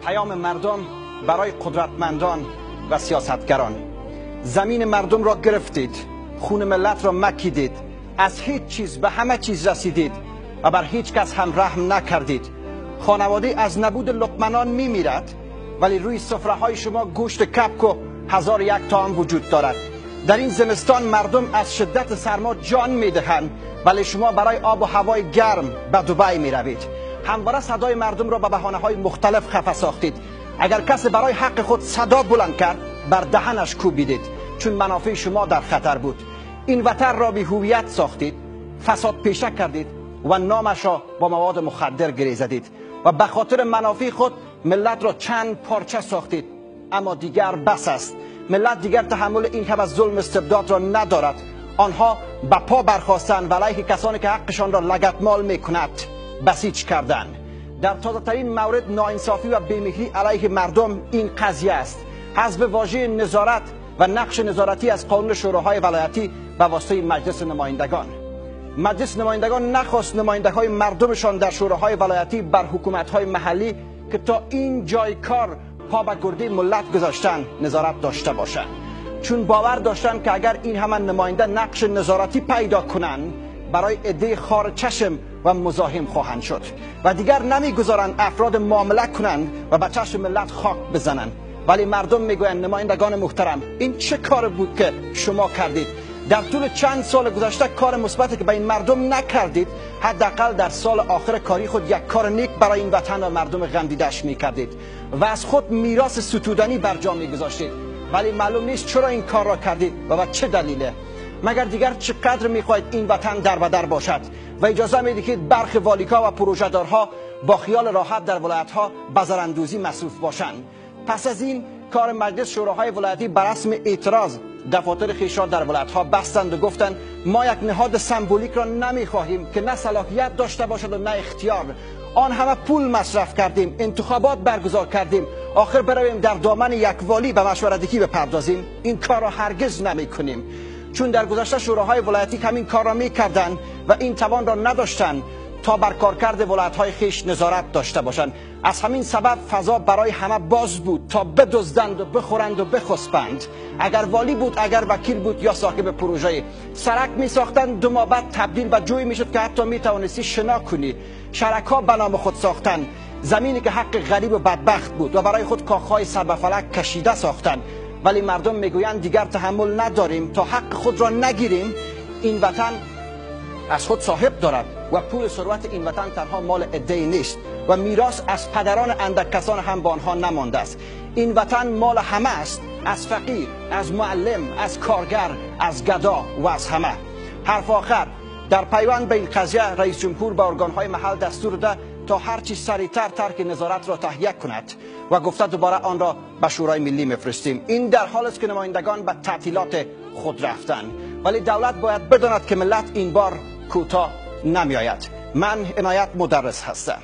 پیام مردم برای قدرتمندان و سیاستگران: زمین مردم را گرفتید، خون ملت را مکیدید، از هیچ چیز به همه چیز رسیدید و بر هیچ کس هم رحم نکردید. خانواده از نبود لقمنان میمیرد، ولی روی سفره های شما گوشت کبک و 1001 طعام وجود دارد. در این زمستان مردم از شدت سرما جان میدهند، ولی شما برای آب و هوای گرم به دبی میروید. همواره صدای مردم را به بهانه های مختلف خفه ساختید. اگر کسی برای حق خود صدا بلند کرد، بر دهنش کوبیدید، چون منافع شما در خطر بود. این وطن را بی هویت ساختید، فساد پیشه کردید و نامش را با مواد مخدر گره زدید و به خاطر منافع خود ملت را چند پارچه ساختید. اما دیگر بس است. ملت دیگر تحمل این همه ظلم استبداد را ندارد. آنها به پا برخاستند و علیه کسانی که حقشان را لگدمال میکند بسیج کردند. در تازه ترین مورد ناانصافی و بی‌مهری علیه مردم این قضیه است: حذف واژه نظارت و نقش نظارتی از قانون شوراهای ولایتی به واسطه مجلس نمایندگان. مجلس نمایندگان نخواست نماینده های مردمشان در شوراهای ولایتی بر حکومت های محلی که تا این جای کار پا به گرده ملت گذاشتن نظارت داشته باشند، چون باور داشتند که اگر این همه نماینده نقش نظارتی پیدا کنند، برای عده خار چشم و مزاحم خواهند شد و دیگر نمیگذارند افراد معامله کنند و به چشم ملت خاک بزنند. ولی مردم میگویند نمایندگان محترم، این چه کار بود که شما کردید؟ در طول چند سال گذشته کار مثبتی که به این مردم نکردید، حداقل در سال آخر کاری خود یک کار نیک برای این وطن و مردم غم دیدش میکردید و از خود میراث ستودنی بر جا میگذاشتید. ولی معلوم نیست چرا این کار را کردید و به چه دلیله. مگر دیگر چقدر میخواهید این وطن در بدر باشد و اجازه میدهید برخی والیکا و پروژه‌دارها با خیال راحت در ولایت‌ها بزراندوزی مصروف باشند؟ پس از این کار مجلس شوراهای ولایتی بر رسم اعتراض دفاتر خویش را در ولایت‌ها بستند و گفتند ما یک نهاد سمبولیک را نمیخواهیم که نه صلاحیت داشته باشد و نه اختیار. آن همه پول مصرف کردیم، انتخابات برگزار کردیم، آخر برویم در دامن یک والی به مشورتگی بپردازیم؟ این کار را هرگز نمیکنیم. چون در گذشته شوراهای ولایتی همین کار را میکردند و این توان را نداشتند تا بر کارکرد ولایت‌های خویش نظارت داشته باشند. از همین سبب فضا برای همه باز بود تا بدزدند و بخورند و بخسبند. اگر والی بود، اگر وکیل بود یا صاحب پروژه، سرک می ساختند، 2 ماه بعد تبدیل به جوی میشد که حتی می توانستی شنا کنی. شرک‌ها به نام خود ساختند، زمینی که حق غریب و بدبخت بود و برای خود کاخهای سر به فلک کشیده ساختند. ولی مردم میگویند دیگر تحمل نداریم تا حق خود را نگیریم. این وطن از خود صاحب دارد و پول ثروت این وطن تنها مال عده‌ای نیست و میراث از پدران اندک کسان هم به آنها نمانده است. این وطن مال همه است، از فقیر، از معلم، از کارگر، از گدا و از همه. حرف آخر: در پیوند به این قضیه رئیس جمهور به ارگان‌های محل دستور داده تا هرچی سریعتر ترک نظارت را تهیه کند و گفته دوباره آن را به شورای ملی میفرستیم. این در حال است که نمایندگان به تعطیلات خود رفتند، ولی دولت باید بداند که ملت این بار کوتاه نمیآید. من عنایت مدرس هستم.